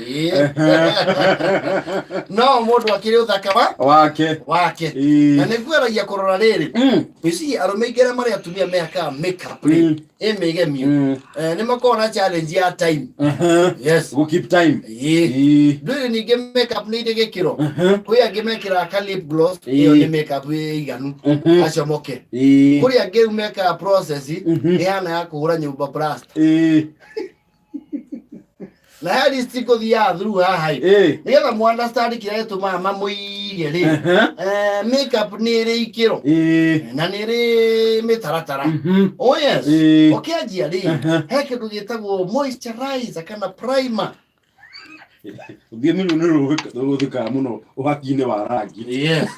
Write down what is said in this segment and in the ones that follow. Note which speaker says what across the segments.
Speaker 1: Ĩĩ. No mũndũ akĩrĩ ũthaka wa
Speaker 2: Wake.
Speaker 1: Wake. Na nĩ ngweragia kũrora rĩrĩ, you see, arũme aingĩ arĩa marĩ atumia mehakaga makeup rĩ, ĩ mĩgemio, nĩ makoragwo na challenge ya time. Yes.
Speaker 2: Go keep time.
Speaker 1: Ĩĩ. Ndũrĩ ningĩ makeup nĩ irĩ gĩkĩro. Kwĩ angĩ mekĩraga ka lip gloss, ĩyo nĩ makeup ĩiganu, acomoke. Kũrĩ angĩ rĩu mekaga process ĩhana ya kũhũra nyũmba plaster. Na he list ngũthiaga through haha ĩ, nĩgetha mu understand kĩrĩa gĩtũmaga mamũige rĩ. Makeup nĩ ĩrĩ ikĩro na nĩ ĩrĩ mĩtaratara. Oh yes. Ũkĩanjia rĩ, he kĩndũ gĩtagwo moisturizer kana primer.
Speaker 2: Rũthiomi rũu nĩ rũhũthĩkaga mũno ũhaki-inĩ wa rangi.
Speaker 1: Yes,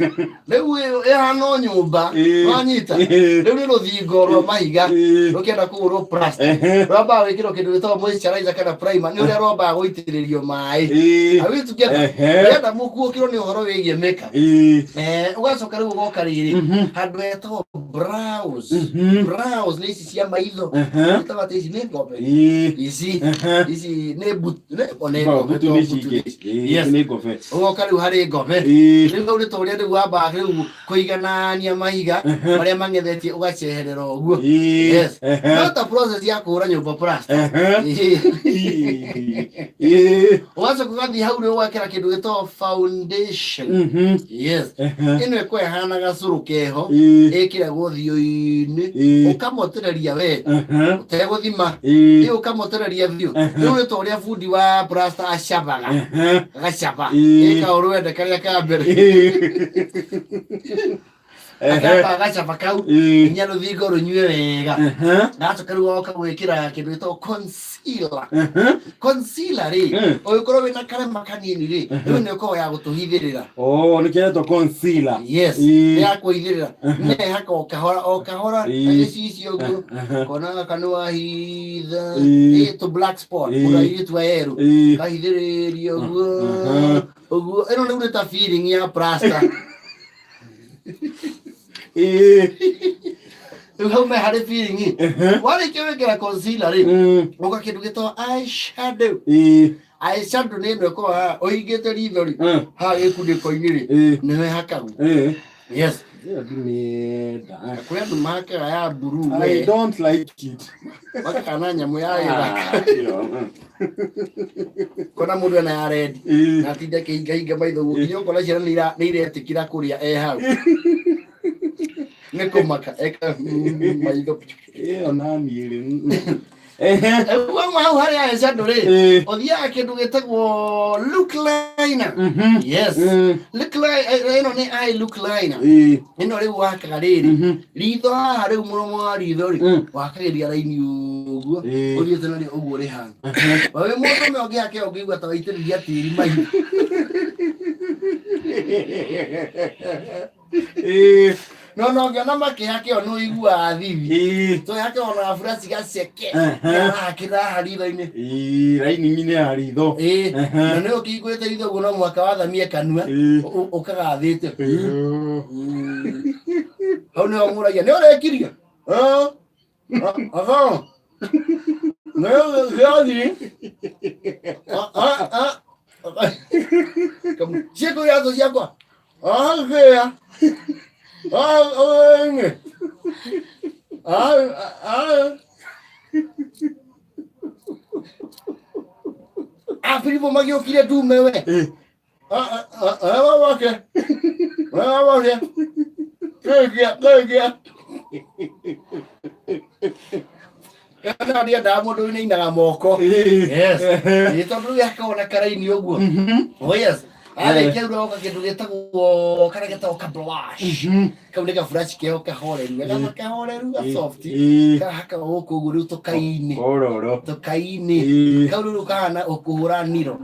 Speaker 1: rĩu ĩyo ĩhana o nyũmba. Wanyita? Rĩu nĩ rũthingo rwa mahiga rũkĩenda kũgũrwo plaster, rwambaga gwĩkĩrwo kĩndũ gĩtagwo moisturizer kana primer, nĩ ũrĩa rwambaga gũitĩrĩrio maĩ. Are we together? Ũrenda mũkuũkĩrwo nĩ ũhoro wĩgiĩ makeup. Ũgacoka rĩu ũgoka rĩrĩ handũ hetagwo brows. Brows nĩ ici cia maitho. Ĩtagwo atĩ ici nĩ ngombe. Ici ici nĩ o nĩ ngombe.
Speaker 2: Mbutu
Speaker 1: to
Speaker 2: nĩ ici
Speaker 1: mbutu
Speaker 2: ingĩ.
Speaker 1: nĩ ici. Yes.
Speaker 2: Nĩ ngobe.
Speaker 1: Ũgoka rĩu harĩ ngombe. Rĩu hau nĩ ta ũrĩa rĩu wambaga rĩu kũiganania mahiga marĩa mang'ethetie, ũgaceherera ũguo. Yes. No ta process ya kũhũra nyũmba plaster. Ũgacoka ũgathiĩ hau rĩu ũgekĩra kĩndũ gĩtagwo foundation. Yes. Ĩno ĩkoragwo ĩhana gacũrũ keho, ĩkĩragwo ũthiũ-inĩ, ũkamotereria we ũtegũthima, ĩ ũkamotereria biũ. Rĩu nĩ ta ũrĩa bundi wa plaster acabaga, agacaba ĩka ũrwende karĩa ka mbere, akamba agacaba kau nginya rũthingo rũnyue wega. Gacoka rĩu oka gwĩkĩra kĩndũ gĩtagwo concealer. Concealer rĩ, ũngĩkorwo wĩna karema kanini rĩ, rĩu nĩ ũkoragwo ya gũtũhithĩrĩra.
Speaker 2: Oh, nĩ kĩretwo concealer.
Speaker 1: Yes. Nĩ ya kũhithĩrĩra, nehaka o kahora o kahora, agĩcicio ũguo, kona gaka nĩ wahitha. Ĩ, tũ black spot, mũndũ airĩtu aya erũ, kahithĩrĩria ũguo ũguo. Ĩno rĩu nĩ ta feeling ya plaster. Rĩu hau me harĩ feeling. Warĩkia gwĩkĩra concealer rĩ, ũka kĩndũ gĩtagwo eyeshadow. Eyeshadow nĩ ĩno ĩkoragwo haha ũhingĩte ritho rĩ, haha gĩkunĩko-inĩ rĩ, nĩho ĩhakagwo. Yes.
Speaker 2: Ĩyo ndimĩenda.
Speaker 1: Kwĩ andũ mahakaga ya blue.
Speaker 2: I
Speaker 1: we
Speaker 2: don't like it.
Speaker 1: Makaka na nyamũ ya gĩthaka.
Speaker 2: Ah, ĩyo,
Speaker 1: Kona mũndũ ena ya red, na atinda akĩhingahinga maitho ũguo nginya ũkona ciana nĩ iretĩkĩra kũrĩa e hau nĩ kũmaka eka maitho.
Speaker 2: Ĩyo naniĩ rĩ. Ehe.
Speaker 1: Wauma hau harĩ eyeshadow rĩ, ũthiaga kĩndũ gĩtagwo look liner. Yes. Look ĩno nĩ eye look liner. Ĩno rĩu wakaga rĩrĩ ritho haha, rĩu mũromo wa ritho rĩ, wakagĩria raini ũguo ũthiĩte narĩo ũguo rĩhana. Wewe mũndũ ũmwe ũngĩhaka ĩyo ũngĩigua ta waitĩrĩria tĩri maitho. No no ngĩona makĩhaka ĩyo nĩ ũiguaga thithi. Tũhake ona buraci gaceke karahakĩra haha ritho-inĩ.
Speaker 2: Raini-inĩ ya ritho.
Speaker 1: Ĩĩ. Na nĩ ũkĩhingũrĩte ritho ũguo no mũhaka wathamie kanua ũkagathĩte hau nĩho mũragia nĩ ũrĩkirie. Aha. Nĩ ciĩko iratũ ciakwa. Ah, ah, ah, ah. Ah, Filipo magĩũkire ndume we. Ah, ah, ah, wake. Ah, wake. Kĩgia, kĩgia. Kana ndiendaga mũndũ ũinainaga moko. Yes. Nĩ tondũ rĩu akoragwo na karaini ũguo. Oh yes. Arĩkia rĩu agoka kĩndũ gĩtagwo karĩa getagwo ka blush. Kau nĩ gaburaci keho kahoreru. Gaka kahoreru ga soft. Kahaka gũkũ ũguo rĩu tũkai-inĩ.
Speaker 2: Kororo.
Speaker 1: Tũkai-inĩ. Kau rĩu kahana ũkũhũra niro.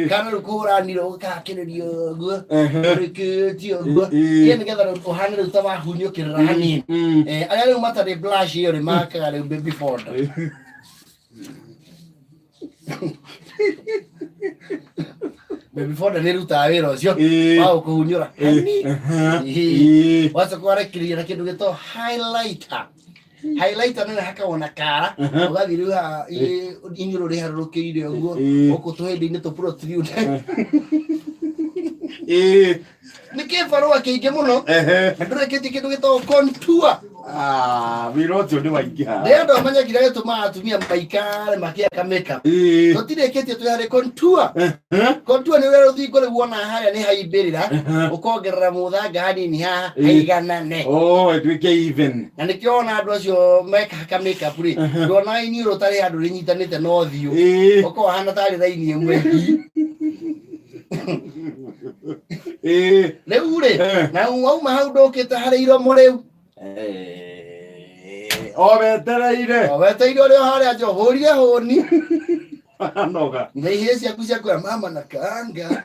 Speaker 1: Kana rĩu kũhũra niro ũgakakĩrĩria ũguo. Ũrĩkĩtie ũguo. Ĩ nĩgetha rĩu ũhane rĩu ta wahunyũkĩrĩra hanini. Arĩa rĩu matarĩ blush ĩyo rĩ makaga rĩu baby powder. Baby powder nĩ ĩrutaga wĩra ũcio wa gũkũhunyũra hanini. Wacoka warekereria na kĩndũ gĩtagwo highlighter. Highlighter nene hakagwo na kara. Ũgathiĩ rĩu haha iniũrũ rĩharũrũkĩire ũguo. Gũkũ tũhĩndĩ-inĩ tũ protrude. Nĩ kĩbarũa kĩingĩ mũno. Na ndũrekĩtie kĩndũ gĩtagwo contour.
Speaker 2: Ah, wĩra ũcio nĩ waingĩha.
Speaker 1: Ndĩrenda ũmenye kĩrĩa gĩtũmaga atumia maikare makĩaka makeup. Tũtirĩkĩtie twĩ harĩ contour. Contour nĩ ũrĩa rũthingo rĩu wona harĩa nĩ haimbĩrĩra, ũkongerera mũthanga hanini haha haiganane.
Speaker 2: Oh, ĩtuĩke even.
Speaker 1: Na nĩkĩo wona andũ acio mekahaka makeup rĩ, nduonaga iniũrũ tarĩ handũ rĩnyitanĩte na ũthiũ. Ũkorwo hana tarĩ raini ĩmwe. Rĩu rĩ, na wauma hau ndũkĩte harĩ iromo rĩu.
Speaker 2: O wetereire.
Speaker 1: O wetereire ũrĩa harĩa nja ũhũrire hũni.
Speaker 2: Noga.
Speaker 1: Na ihĩĩ ciaku cia kwĩra mama na kaanga.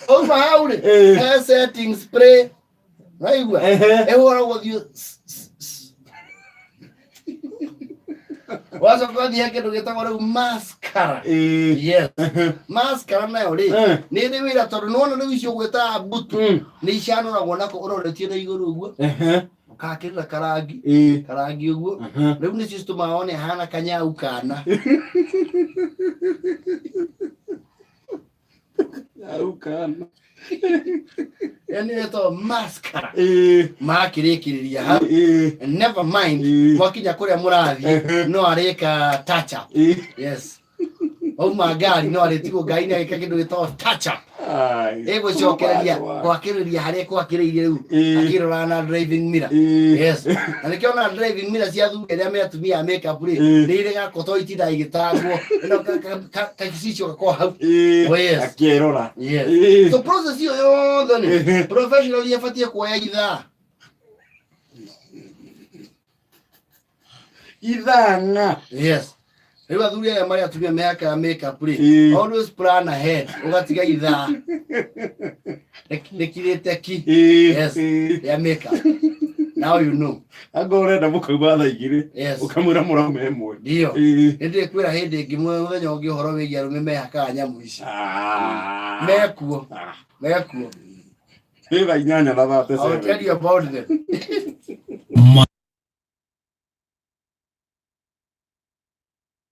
Speaker 1: Auma hau rĩ, he setting spray. Waigua? Ĩhũragwo ũthiũ. Wacoka ũgathiĩ he kĩndũ gĩtagwo rĩu mascara. Yes. Mascara nayo rĩ, nĩ ĩrĩ wĩra tondũ nĩwona rĩu icio ũgwĩtaga mbutu nĩ icanũragwo nako ũroretie na igũrũ ũguo. Ũkakĩrĩra karangi. Karangi ũguo. Rĩu nĩcio citũmaga wone ahana kanyau kana.
Speaker 2: Nyau kana.
Speaker 1: Yaani ĩtagwo mascara. Makĩrĩkĩrĩria hau. Never mind. Mwakinya kũrĩa mũrathiĩ no arĩka touch up. Yes. Wauma ngari no arĩtigwo ngari-inĩ agĩka kĩndũ gĩtagwo touch up.
Speaker 2: Ai.
Speaker 1: Ĩgũcokereria gwakĩrĩria harĩa kwakĩrĩirie rĩu akĩrora na driving mirror. Yes. Na nĩkĩo ona driving mirror cia athuri arĩa me atumia a makeup rĩ, nĩ irĩ gakoto itindaga igĩtangwo. Ĩno gagĩcicio gakoragwo hau. Oh, yes.
Speaker 2: Akĩrora.
Speaker 1: Yes. So process ĩyo yothe nĩ professionally ĩbatiĩ kuoya ithaa.
Speaker 2: Ithang'a.
Speaker 1: Yes. Rĩu athuri aya marĩ atumia mehakaga makeup rĩ, always plan ahead, ũgatiga ithaa rĩkirĩte ki. Yes. Rĩa makeup. Now you know.
Speaker 2: Anga ũrenda mũkauma thaa 2. Ũkamwĩra mũraume 1.
Speaker 1: Ndio. Nĩ ndĩkwĩra hĩndĩ ĩngĩ mũthenya ũngĩ ũhoro wĩgiĩ arũme mehakaga nyamũ ici. Mekuo. Mekuo.
Speaker 2: Nĩ thaa 8 na
Speaker 1: 37. I will tell you about them.